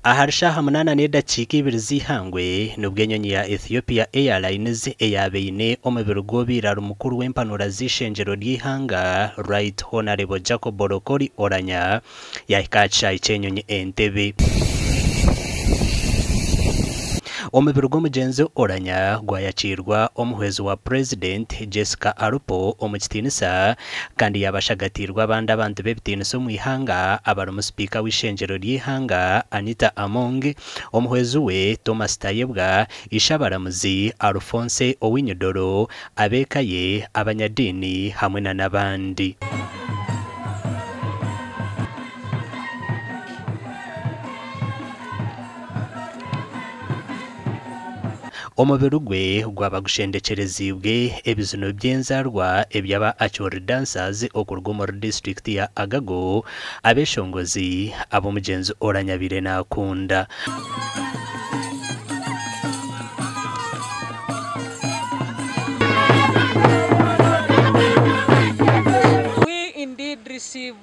Ahari shaaha munaana n'edakiika ibiri z'eihangwe nibwo enyonyi ya Ethiopia Airlines eyaaba eine omubiri gw'obaire ari mukuru w'empanura z'eishengyero ry'eihanga Right Honourable Jacob Orokori Oulanyah yaahika aha kishaayi ky'enyonyi Entebbe. Omubiri gw'omugyenzi Oulanyah gwayakiirwa omuhwezi wa Purezidenti Jessica Alupo omu kitiinisa kandi yaaba ashagatiirwe abandi abantu b'ebitiinisa omu ihanga abarimu Sipiika w'eishengyero ry'eihanga Anita Among, omuhwezi we Thomas Tayebwa, Ishabaramuzi Alfonse Owiny-Dollo, ab'eka ye, abanyadiini hamwe na n'abandi. Omubiri gwe gwaba gushendekyereziibwe ebizino by'enzaarwa eby'aba Acholi Dancers okuruga omuri disiturikiti ya Agago, abeshongozi abu omugyenzi Oulanyah abaire nakunda. We indeed receive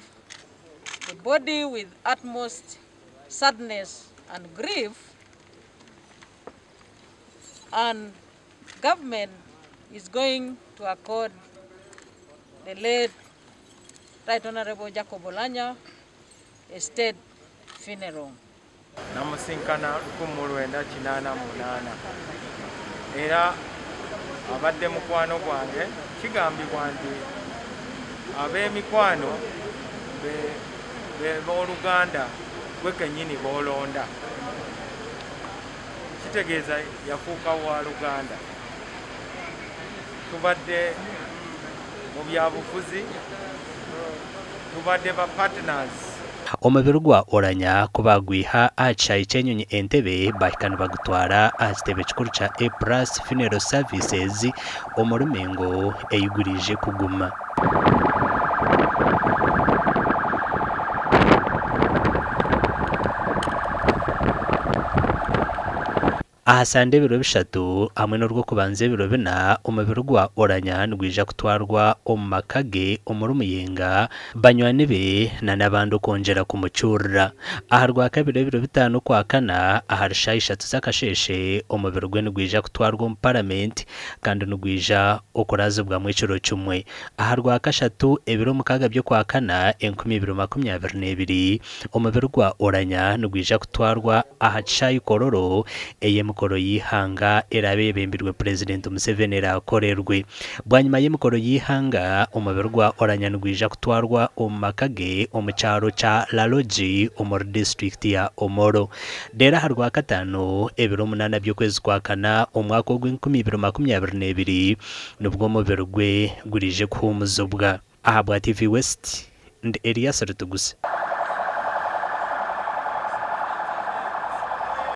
the body with utmost sadness and grief, and government is going to accord the late Right Honorable Jacob Oulanyah a state funeral. Namusinkana 1988 era abadde mukwano gwange. Kigambibwa nti ab'emikwano be b'oluganda gwe kennyini b'olonda, kitegeeza yafuuka wa luganda. Tubadde mu byabufuzi, tubadde ba partners. Omubiri gwa Oulanyah ku bagwiha aha kishaayi ky'enyonyi Entebbe bahika nibagutwara aha kitebe kikuru kya A Plus Funeral Services omuri Mengo ei guriije kuguma. Aha Sande ebiro bishatu hamwe n'orw'okubanza ebiro bina, omubiri gwa Oulanyah nigwija kutwarwa omu maka ge omuri Muyenga, banywani be na n'abandi okwongyera kumucyurira. Aha Rwakabiri ebiro bitaano Okwakana ahari shaaha ishatu z'akasheeshe, omubiri gwe nigwija kutwarwa omu Paramenti kandi nigwija okurazibwamu ekiro kimwe. Aha Rwakashatu ebiro mukaaga by'Okwakana 2022, omubiri gwa Oulanyah nigwija kutwarwa aha kishaayi Kololo ei emikoro y'eihanga eraabe eyebembirwe Purezidenti Museveni eraakorerwe. Bwanyima y'emikoro y'eihanga, omubiri gwa Oulanyah nigwija kutwarwa omu maka ge omu kyaro kya Lalogi omuri disiturikiti ya Omoro. Reero aha Rwakataano ebiro munaana by'okwezi kwa kana omwaka ogw'enkumibiri makumyabiri n'ebiri nibwo omubiri gwe guriije kuhuumuzibwa. Ahabwa TV West, ndi Elias Rutuguse.